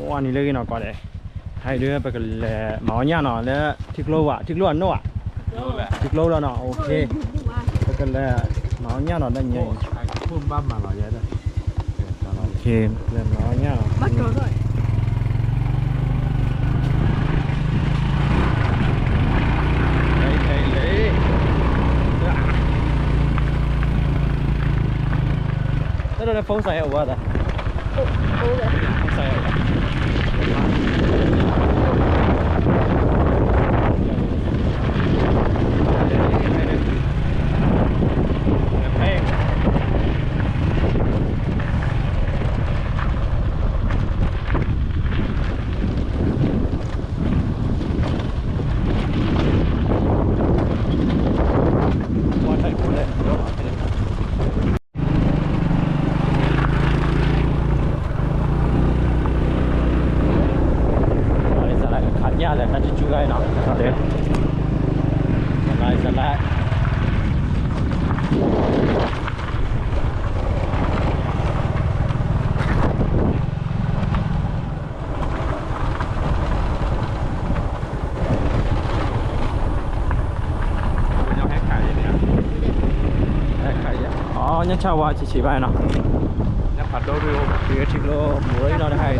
ဝဲနံၤလၢအဂ့ၤနီၤ ကွၢ်ဒဲး, ဟဲဒုး ပကလဲၤမၤအီၣ်ညၣ်နီၤ လၢထံကျိဘၣ်, ထံကျိအနိၣ်ဧါ, ထံကျိလီၤနီၤ, ပကလဲၤမၤအီၣ်ညၣ်နီၤ လၢညါအံၤ, လဲၤမၤအီၣ်ညၣ်နီၤ တၢ်ဒီးလၢ phone စးယအိၣ်ဘၣ်သး, phone စးယအိၣ်ဘၣ်, စလခးညၣ်လၢတၢ်တကၠူဂၤနီၤ, စလ, စလ အီ ညၣ်ဆၣ်ဝါဆံးဆံးဘၣ်နီၤ, ထံကျိဘူးလီၤနီၤ တခါအံၤ,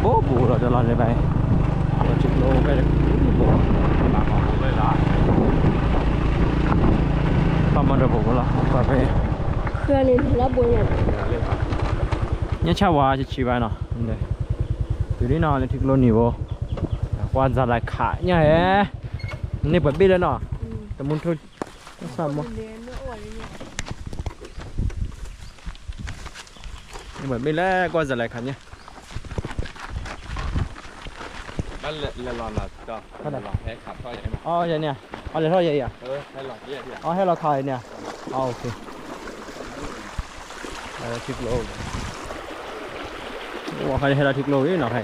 ဘူးဘူးလီၤတလီၤန့ၣ်ဘၣ်, ထံကျိဖဲတဘူးဘူး, ဘၣ်မၤတဘူးဘူးလီၤ ကွၢ်ဖဲ, ညၣ်ဆၣ်ဝါဆံးဆံးဘၣ်နီၤ, တုၤဒ်နီၤလၢထံကျိနံၤဘိ, ကွၢ်စလခးညၣ်ဟဲ, န့ၢ်ပှၤဘ့ၣ်လၢနီၤ, တမူထူ, စမ, န့ၢ်ပှၤဘ့ၣ်လၢကွၢ်စလခးညၣ် အီ ယန့ၣ်, အီ လဲၤထီၣ်ယဲအံၤဧါ, အီ ဟဲလီၤခးယဲန့ၣ်, ထံကျိ, ဝဲခါဟဲလီၤထံကျိလံနီၤ, ထံ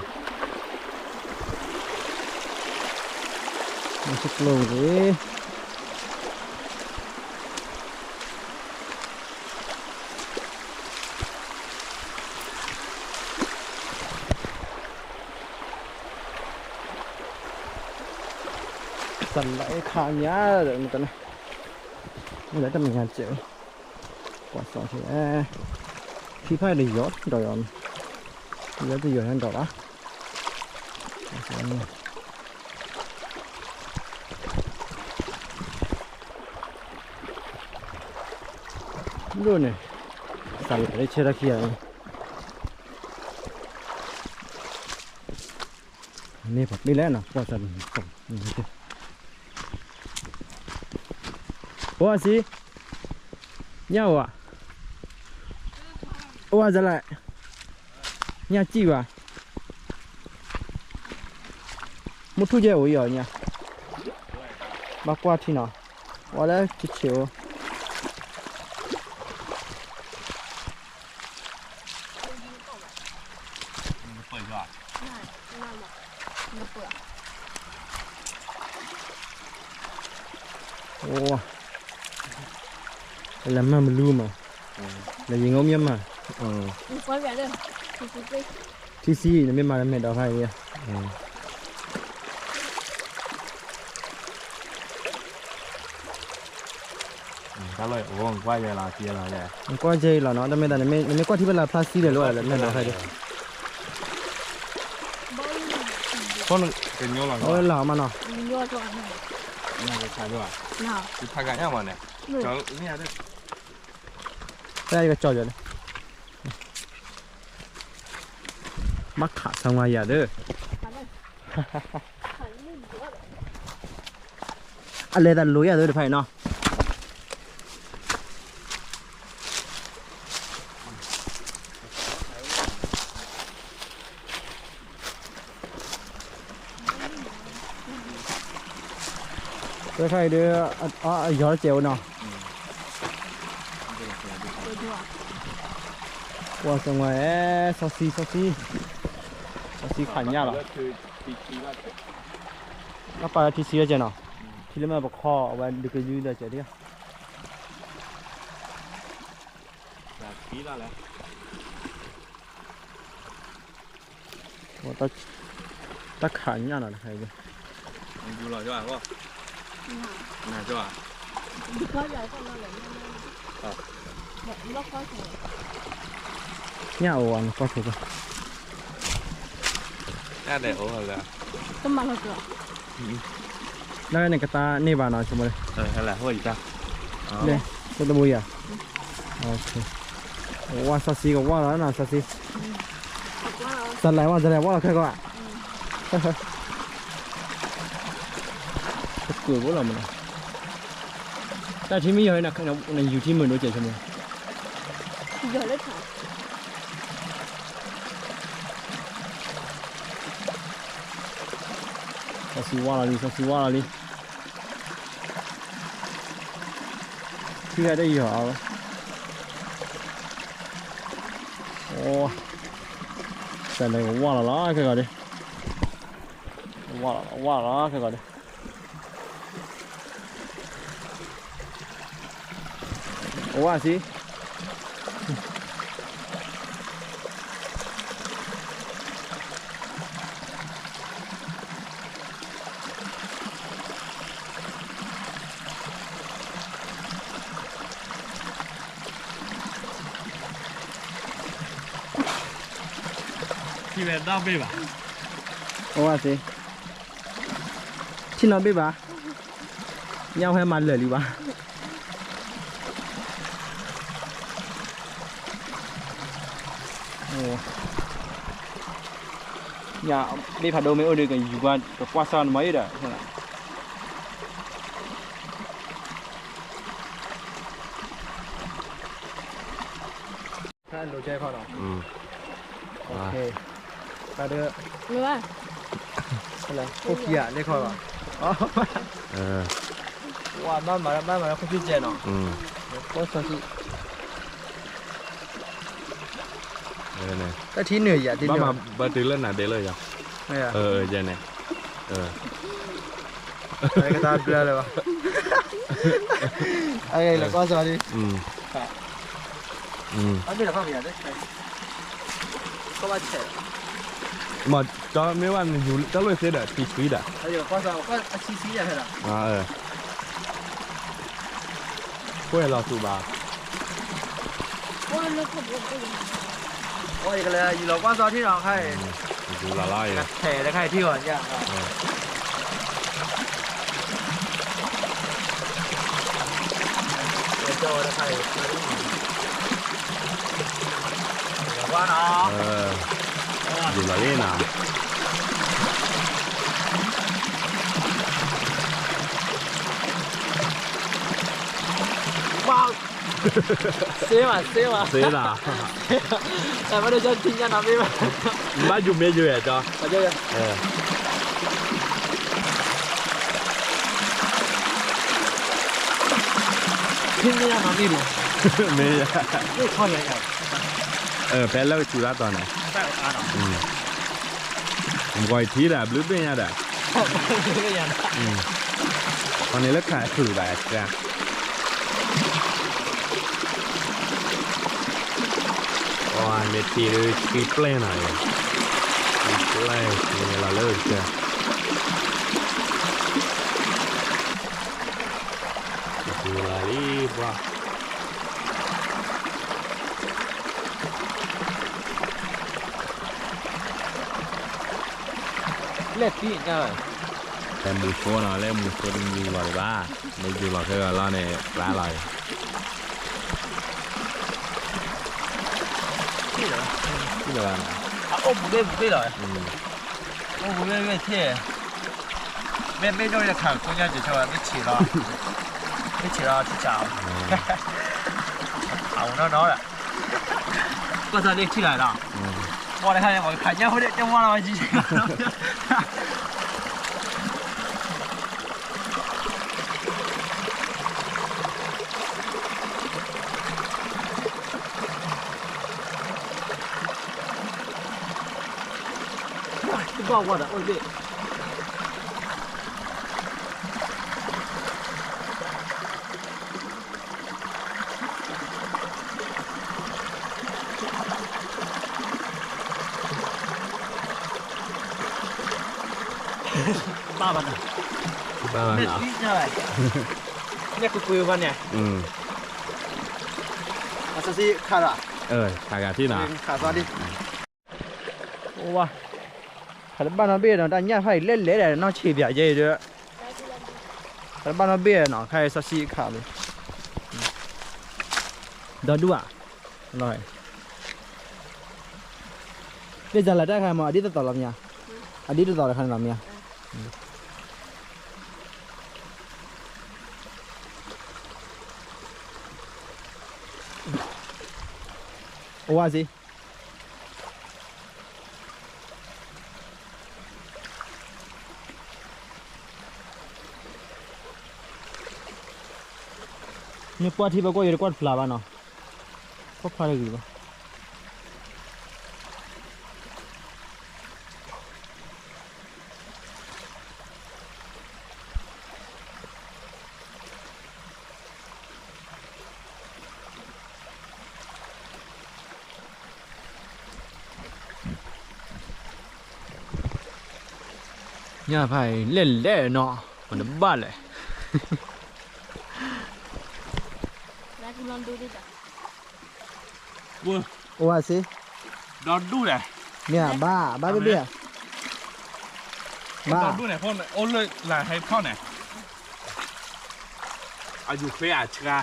ကျိလံ စလခးညၣ်ဒီး မ့ၢ်တၢ်မဲာ်ညါတစဲး, ကွၢ်စီၤ, ထံဖးအံၤတယီၤဒီးယီၤ, ယီၤတယီၤဟဲဒီးဘၣ်, ဒိၣ်န့ၣ်, စလခးလၢဆဲထီၣ်ခံဂၤန့ၣ် မ့ၢ်ပှၤဘ့ၣ်လဲၣ်နီၤ, ကွၢ်စလခး, အိၣ်စံ, ညၣ်အိၣ်ဧါ, အိၣ်ဧါစလ, ညၣ်စံၣ်ဘၣ်, မုၢ်ထူၣ်ယဲအိၣ်အံၤအီၤညါ, ဘၣ်ကွၢ်ထံနီၤ, ဝဲလၢဆံးဆံးအိၣ် အိၣ်, လဲၤမၤမလူမး, လဲၤယံၤငိမ့ၢ်မး, ထံဆံး နမ့ၢ်မၤလၢမဲာ်ဒီးဖးအံၤ တၢ်လီၢ်အံၤ ကွၢ်ယဲလီၤ, ကွၢ်ယဲလီၤနီၤ, တမ့ၢ်တၢ် နမ့ၢ်ကွၢ်ထံဖဲလၢဖျါစံလၢာ်လီၤ လၢမဲာ်ဒီးဖဲဒၣ်, အဝဲလီၤမးနီၤ, ဖဲယကကၠီယၤလၢ မၤခးဆါဝါယၤဒီး အလဲၤတၢ်လိၤယၤဒီးတဖၣ်အံၤနီၤ, တဖၣ်အံၤဒီး အယီၤတစဲးဝဲနီၤ, ကွၢ်စၢၤဝဲ စီဆှံ စီဆှံ, စီဆှံခးညၣ်လီၤ, တၢ်ပာ်လၢထံဆံးလၢကဲနီၤ, ထံလၢမ့ၢ်ပခီအဝဲဒုးကယုၢ်လၢကဲဒၣ် လၢ တၢ်ခးညၣ်နီၤတခါအံၤ, ယူၤလီၤကၠီၣ်ဧါ, နၤကၠီၣ်ဧါ, ညၣ်အိၣ်ဧါ နကွၢ်ထိၣ်ကွၢ်, ညၣ်ဒဲးအိၣ်လၢ, ကမၤလီၤကၠီၣ်, လၢန့ၣ်ကတၢ်န့ၢ်ဘၣ်နီၤ ဆိကမိၣ်လၢ, လၢတဘိယၤ, ဝါစီဆှံကဝါလီၤနီၤ စီဆှံ, စလဲၤဝါစလဲၤဝါလီၤခဲကီးဧါ, တကွံာ်ဘိလီၤမနီၤ, တၢ်ထံမ့ၢ်ယီၤ နယူၤထံမုာ်ဒိၣ်ကဲးဆိကမိၣ်, စီဆှံဝါလီၤလံ စီဆှံဝါလီၤလံ, ထံဂၤတယီၤအီၤ, အိ, စလဲၤကဝါလီၤလီၤခဲကီးဒၣ်, ဝါလီၤလီၤခဲကီးဒၣ်, အဝါစံ ထံၣ်ဝဲဒီဘ့ၣ်ဘၣ်, အဝဲသ့ၣ်, ထံၣ်နီၣ်ဘ့ၣ်ဘၣ်, ညၣ်ဝဲမၤလၢာ်လံဘၣ်, ညၣ်ဘ့ၣ်ဖးဒိၣ်မ့ၢ်အိၣ်ဒီး ကယူၤကွၢ် ကကွၢ်စၢ်နမၤအံၤဒီး ဖဲအလိၤကဲခီဒီး, တၢ်ဒၢ, ခိၣ်ခံဂၤလဲၤခီဘၣ်, ဝါဘၣ်မၤ ဘၣ်မၤလၢခိၣ်ခံကဲနီၤ, ခိၣ်စီဆှံ, တၢ်ထံနုာ်ယၤ ဘၣ်မၤဘၣ်တုၤလၢနၤဒဲးလၢယၤ, ယဲန့ၣ်, ကတၢ်ဘျၢလၢၤဘၣ်, အဂ့ၢ်လၢကွၢ်စီၤဒ်, အဘ့ၣ်လၢခီၣ်မယၤ, မ့ၢ်ဝဲနယူၤတၢ်လိၣ်သ့ဒီး ထံဆှံဒီး, ကွၢ်စီၤ, ကွၢ်ဆှံဆှံယၤ, ကွၢ်လီၤသူဘၣ်, ကွၢ်လၢခီၣ်ဘိ, ကွၢ်ယကလဲၤယူၤလီၤကွၢ်စီၤထံၣ်ဒီးခါအံၤ, ယူၤလီၤလီၤအံၤ, ထဲတခါအံၤထံၣ်အီၤယၤ ဝါနီၤ, ယူၤလီၤလံနီၤ, ဝါ, စ့ဘၣ် စ့ဘၣ် စ့လီၤ, တၢ်ဘၣ်ဒိၣ်ကၠီထံညၣ်နီၤမ့ၢ်ဘၣ်, ဘၣ်ယူၤမ့ၢ်ယူၤယၤကၠီ, ထံမ့ၢ်ယၤနီၤမ့ၢ်ဘၣ်, မ့ၢ်ယၤ, ဖဲလၢကစူၤလၢတီၤန့ၣ်, မကွၢ်ထံဒီး ဘျုးဘ့ၣ်ညါဒီး, ခီန့ၣ်လၢခါချုးဘၣ်, မ့ၢ်ထံၣ်လၢထံပျဲၢ်နီၤ, ထံပျဲၢ်ထံလီၤလၢကစၢၢ်, လီၤလံဘၣ် လဲၣ်သံညါ, လဲၤမူဆိနီၤ, လဲၤမူဆိတယူၤလီၤဒံးဘၣ်, မ့ၢ်ယူၤလီၤခဲဂၤလီၤန့ၣ် ရၤလီၤအံၤ, ထံၣ်လၢၤဘၣ်, အိၣ်ပူၤဘ့ၣ်ပူၤဘ့ၣ်လီၤ, အိၣ်ပူၤဘ့ၣ်ဘ့ၣ်ထံၣ်, မ့ၢ်မ့ၢ်ဒိၣ်န့ၣ်ခးကိးညါက့ၤဆိဘၣ်, မ့ၢ်ဆံးလီၤ, မ့ၢ်ဆံးလီၤထံၣ်စၢ်, အဝဲနီၢ်နီၢ်ဒီး ကွၢ်စၢ်လၢထံၣ်လီၤဒီး, ပှၤတခါန့ၣ် ပှၤကခးညၣ်ဖိန့ၣ် ကဝါလီၤဝဲကံ, ဘၣ်ဝါဒီးအိၣ်ဘ့ၣ် ဘၣ်ဘၣ်နီၤ, ဘၣ်ဘၣ်နီၤ, ညၣ်ကွ့ကွ့ဘၣ်န့ၣ်, အစီဆှံခးလီၤ, ခးဂၤထံၣ်နီၤ, ခးစီဒံး, အိၣ်ဝါ, ခးတဘၣ်နီတဘ့ၣ်နီၤ, တၢ်ညၣ်ဖးအံၤလဲၣ်လဲၣ်ဒီး နီၢ်ဆံးပၠးယဲအံၤဒီး, ခးတဘၣ်နီတဘ့ၣ်နီၤ, ခါအံၤစီဆှံခးလံ, ဒီဒူၣ်ဧါ, လၢယၤလၢတၢ်ခါမး အဒ်တသိးလီၤမ့ၢ်ဧါ, အဒ်တသိးတခါန့ၣ်လီၤမ့ၢ်ဧါ, အိၣ်ဝါစ့ မ့ၢ်ကွၢ်ထံဘၣ်ကွၢ်ယဲတကွၢ်တဖျါဘၣ်နီၤ, ကွၢ်ဖျါတဂ့ၤဘၣ်. ညၣ်ဖးအံၤလဲၣ်လဲၣ်နီၤ, မတဘၣ်လဲၣ်. အိၣ်ဝဲစ့, ဒီဒူၣ်လဲၣ်, မ့ၢ်ဘၣ် ဘၣ်ဘ့ၣ်ဘ့ၣ်, ဘၣ်ဒီဒူၣ်န့ၣ် ဖိအိၣ်လၢလၢဟဲထီၣ်န့ၣ်, အယူၤချ့အဆှါ,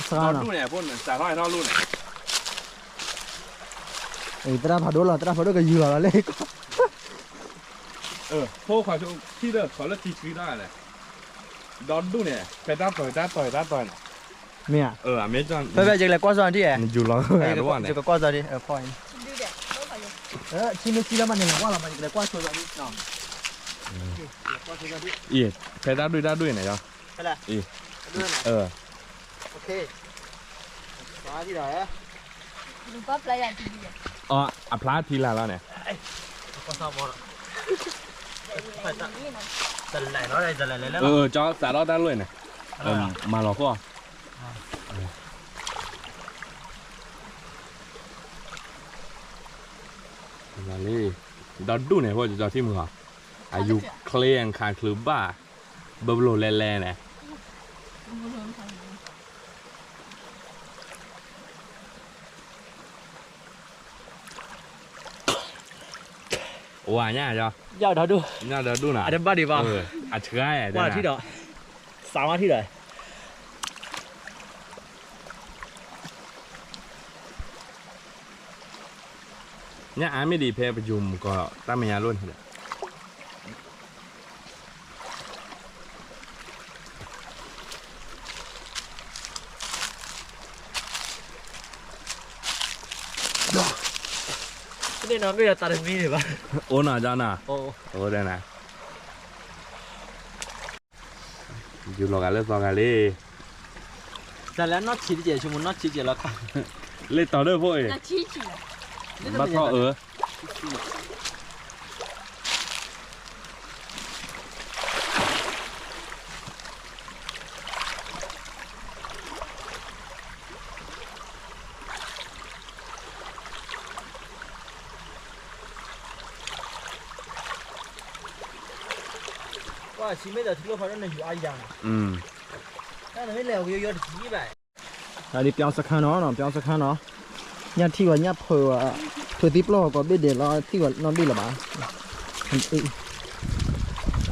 ဆှါနီၤ, ဒီဒူၣ်န့ၣ် ဖိစးထီၣ်ဟဲထီၣ်လိၣ်န့ၣ် သရၣ်ဖးဒိၣ်လီၤ, သရၣ်ဖးဒိၣ်ကယူၤလီၤလီၤလၢ, ဖိခွါဆိထံၣ်လၢ ခီလၢထံဆှံထီၣ်လဲၣ်, ဒီဒူၣ်န့ၣ် ဖဲတၢ်တီၤတၢ်တီၤတၢ်တီၤန့ၣ်, မ့ၢ်ဧါ, ဖဲဖဲယကလဲၤကွၢ်စီထံၣ်, ယူၤလီၤဂၤတဝီန့ၣ်, ယကကွၢ်စီထံၣ်, ဖီအံၤ, ထံမ့ၢ်ဆှံလၢမးန့ၣ် လီၤဝါလီၤမး ယကလဲၤကွၢ်စီထံၣ်, အံၤ, ဖဲတၢ်ဒွံၣ်တၢ်ဒွံၣ်န့ၣ်, အံၤ, အဖျါထံလာ်လီၤန့ၣ်, ကၠီစးထီၣ်တၢ်လွဲၢ်န့ၣ်, မၤလီၤခိၣ်, လံ, ဒီဒူၣ်န့ၣ် ဖိကၠီထံမုၢ်လီၤ, အယူၤချ့အခါချုးဘၣ်, ဘၣ်ဘျိလဲၤလဲၤန့ၣ် ဝါညါ, ညၣ်ဒီဒူၣ်, ညၣ်ဒီဒူၣ်နီၤ, အတဘၣ်ဒံးဘၣ်, အဆှါ, ကွၢ်ထံၣ်ဒီး, စးဝါထံၣ်ဒီး, ညၣ်အါမ့ၢ်ဒံးဖဲပယိၤမူကီးတၢ်မဲာ်ညါလိၣ်န့ၣ်ဒီး န့ၣ်နီၤမ့ၢ်ဒီးတၢ်တမံၤန့ၣ်ဘၣ်, အိၣ်နီၤကၠီနီၤ, အိၣ်ဒဲနၤ, ယူၤလီၤဂၤလၢသီဂၤလံ, တၢ်လၢနီၢ်ဆံးတကဲး ဆိကမိၣ်နီၢ်ဆံးတကဲးလီၤခါ, လ့တီၤဒၢၣ်ဖိအံၤ, ဘၣ်ထီၣ်အၢ ကွၢ်ဆံမ့ၢ်ဒီးထံကျိဖးဒိၣ်န့ၣ်ယူၤအါယၤန့ၣ်, တၢ်နမ့ၢ်လဲၤအီၤကယီယီတကံၢ်ဘၣ်, အဒ်ပျီစခါနီၤ ပျီစခါနီၤ, ညၣ်ထံၣ်ဝဲညၣ်ဖုးဝဲ, ဖုးသံပျီၢ်ဝဲကိးဘ့ၣ်ဒဲးလီၤ ထံၣ်ဝဲနီၣ်ဘ့ၣ်လၢၤဘၣ်,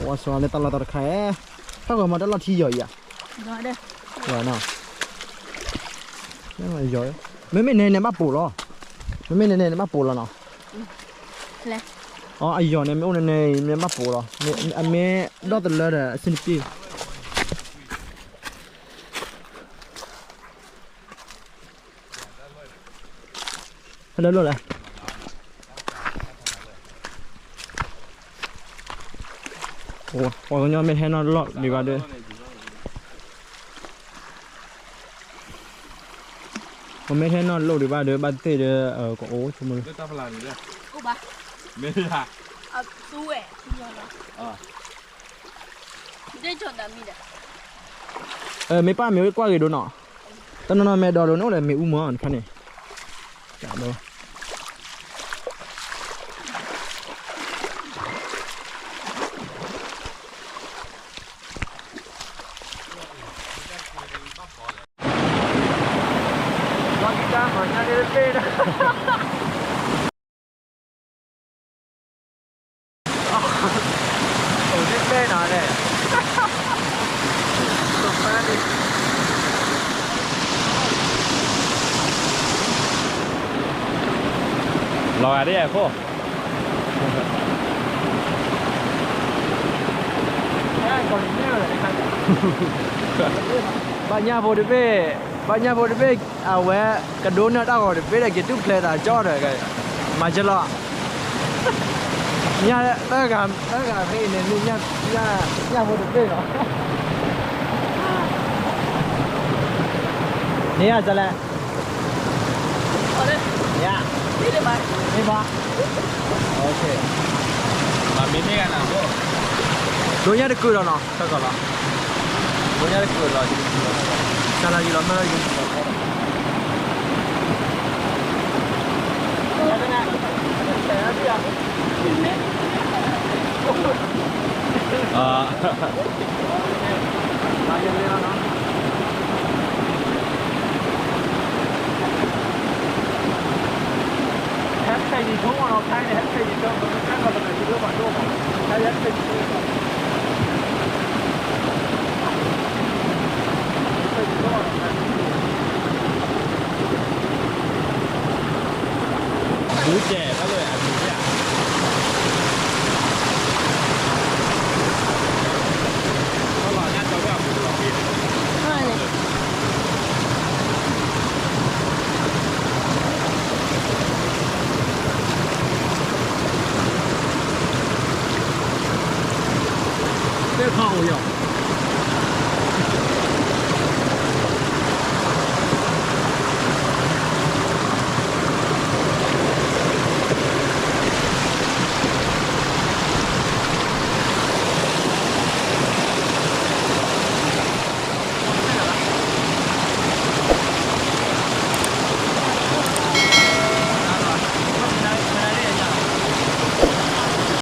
ဝါစီၤလၢတၢ်လီၢ်တၢ်တခါ, ဟဲဂီၤမၤတၢ်လီၢ်ထံယီၤအံၤဧါ, မ့မ့ၢ်န့ၣ်န့ၣ်ဘၣ်ပိာ်လီၤ, မ့မ့ၢ်န့ၣ်န့ၣ်န့ၣ်ဘၣ်ပိာ်လီၤနီၤ, အယီၤန့ၣ်မ့ၢ်အိၣ်န့ၣ်န့ၣ် မ့ၢ်ဘၣ်ပိာ်လီၤ, အမ့ၢ်ဒီတလၢဒီးအဆင်တပြေ ဟဲလၢလိၣ်လဲၣ်, ပှၤကညီမ့ၢ်ဟဲနီၣ်လိၣ်ဒံးဘၣ်ဒီး, ပမ့ၢ်ဟဲနီၣ်လိၣ်ဒံးဘၣ်ဒီး ဘၣ်သ့ၣ်ဒီး ကအိၣ်ဆိကမိၣ်လၢ မ့ၢ်ပၢ်မ့ၢ်ဝဲကွၢ်ဂ့ၤဒိနီၤ, တနီၤနီၤမ့ၢ်ဒီးလိၤန့ၣ်အိၣ်လၢမ့ၣ်အူမၢ်တခါန့ၣ်, ကဒီး တဘ့ၣ်နီၤ, အိၣ်တဘ့ၣ်နီၤန့ၣ်, လီၤဂာ်ဒ်အံၤအဃိ, ဘၣ်ညၣ်ဖိတဘ့ၣ်, ဘၣ်ညၣ်ဖိတဘ့ၣ်, အဝဲ ကဒိးန့ၢ်တၢ်ဂီၤတဘ့ၣ်ဒီး က့ၤတူၢ်ဖျဲးသးကၠီဒီး, မၤကလီၤ, ညၣ်သၢဂၤ, သၢဂၤဖဲအံၤန့ၣ် မ့ၢ်ညၣ်ဖိတဘ့ၣ်လီၤ, န့ၣ်ယၤလဲၣ် မ့ၢ်ဘၣ်, မ့ၢ်မ့ၢ်ဂၤနၤ, ဒိးညၣ်တကုာ်လီၤနီၤ, ဒိးညၣ်တကုာ်လီၤ, တၢ်လၢယလီၤမၢ်လီၤ, ဘူးကဲၢ်ဘၣ်လၢအဘူးကဲၢ်, သ့ၣ်ခီအိၣ်ယီၤ,